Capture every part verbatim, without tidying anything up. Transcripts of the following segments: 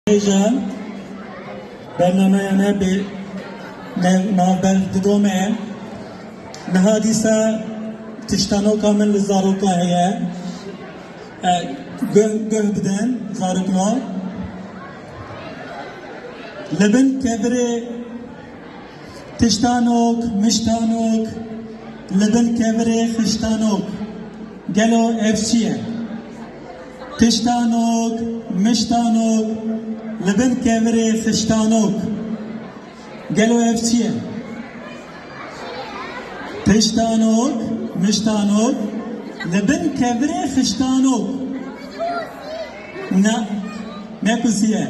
Hêja bernameya me bi nav-, navber didome. Niha dîsa tiştanoka min li zaroka heye. E, guh, guh bidin zarokno. Li bin kevirê tiştanok, miştanok, li bin kevirê xiştanok. Gelo ev çi ye? Tiştanok, miştanok, li bin kevirê xiştanok. Gelo ev çi ye? Tiştanok, miştanok, li bin kevirê xiştanok. Na, ne kusiye.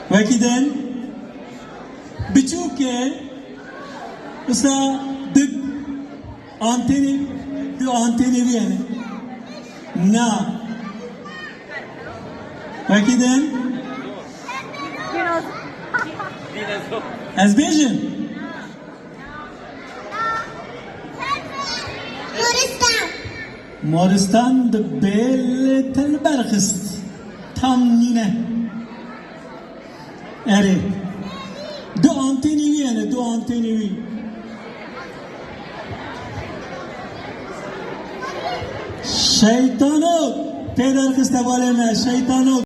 Wekî din, biçûk e, wisa du antênê, du antênê wî hene. Na. Wekî din. Ez bêjim. Moristan. Moristan dibe lê te li ber xist. Tam nîne. Erê. Du antênê wî hene, du antênê wî. Şeytano. Pê derxiste balê me, şeytano.